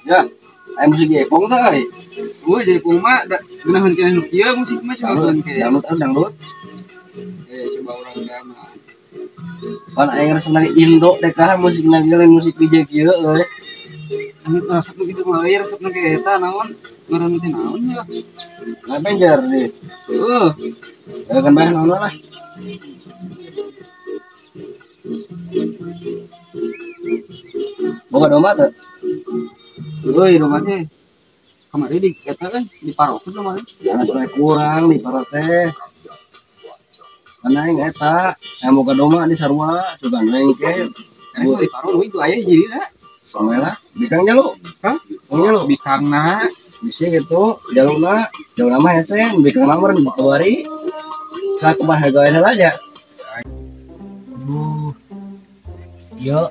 Ya, aya musik Jepang teh euy. Euy, Jepang mah da geunaheun keneh nu kieu musik mah coba ke. Dangdut ah dangdut. Eh, coba urang drama. Pan aing resep lagi Indo dek kah musikna ge lain musik DJ kieu euy. Anu resep nu kitu mah euy, resepna ge eta naon? Ngaran teh naon ya? Avenger deh. Heuh. Ya kan bae naon lah. Boga domba teh. Euy, domba teh. Kamari di eta kan di parokeun domba teh. Jangan sampai kurang di parok teh. Karena aing eta, aya boga domba di sarua, sugan aing ke. Aing di parok itu aya jadina. Sampai lah, bikang jalu. Hah? Bikang jalu. Bikangna bisi gitu, jaluna, jaluna mah hese, bikang mah meureun babari. Ka kumaha gawe heula aja. Duh. Ieu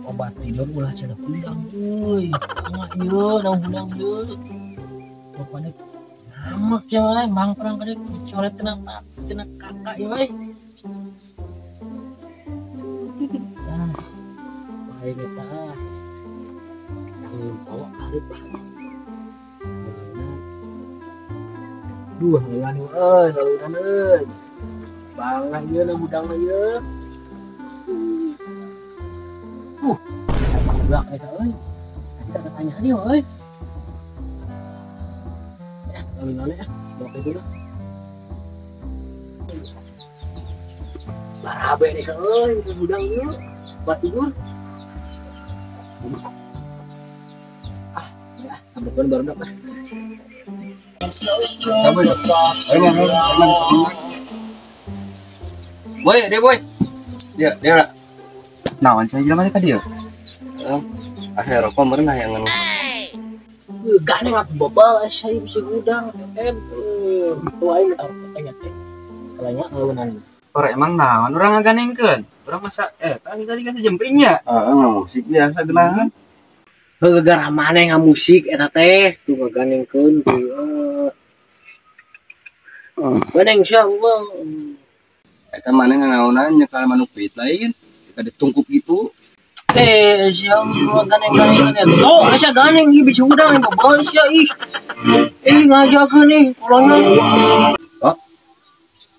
obat tidur ulah cenah hudang euy. Kumaha ieu nang hudang ieu. Bapana namek ya mah bang perang kade coret cenah tak cenah kakak ieu euy. Ah. Bae eta. Nang bawa arep lah. Duh, heulan euy, heulan euy. Bangga ieu nang hudang ieu. Budak eta euy. Kasih kata tanya dia euy. Ya, lalu ya, bawa ke dulu. Barabe nih euy, itu hudang ieu. Buat tidur. Ah, ya, sampeun baru dah. Sabar. Boy, dia boy. Dia, dia lah. Naon saya jelema teh ka dieu? Akhir rokok meureun hayangan. Gane mah bobal saya bisa gudang teh. Tuh aing tanya teh. Kalanya eueunan. Ora emang naon urang ngaganengkeun? Urang masa tadi tadi kan sejempringnya. Heeh, musik biasa geunahan. Heuh gara maneh ngamusik eta teh tuh ngaganengkeun tuh. Ganeng sia mah. Eta maneh nganaonan nyekal manuk pit lain. Eta ditungkup gitu. Sia ganeng-ganeng. Oh, sia ganeng ieu bisa hudang bobal sia ih. Ngajakeun nih pulangnya. Oh.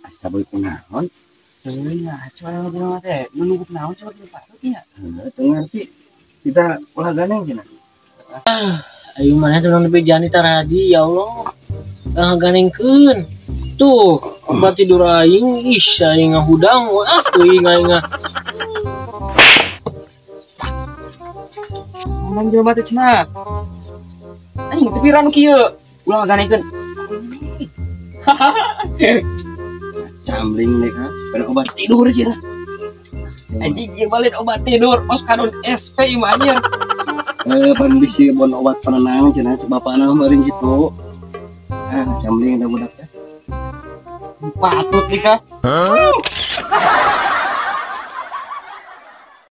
Asa boy kunaon? Heuh, ngaco aya jelema teh. Nunggu naon coba di patut nya. Heuh, teu ngarti. Kita ulah ganeng cenah. Ayo maneh teh nepi jani taradi ya Allah. Ngaganengkeun. Tuh, obat tidur aing ih aing ngahudang ah teuing aing. Ngomong jelema teh cenah. Anjing teu piran kieu. Ulah ngaganengkeun. Camling deh kak, pada obat tidur cenah. Anjing ieu balik obat tidur, Oskadon SP ieu mah anjir. Pan bisi bon obat penenang cenah, bapana meureun kitu. Ah, camling da budak teh. Patut nih kak.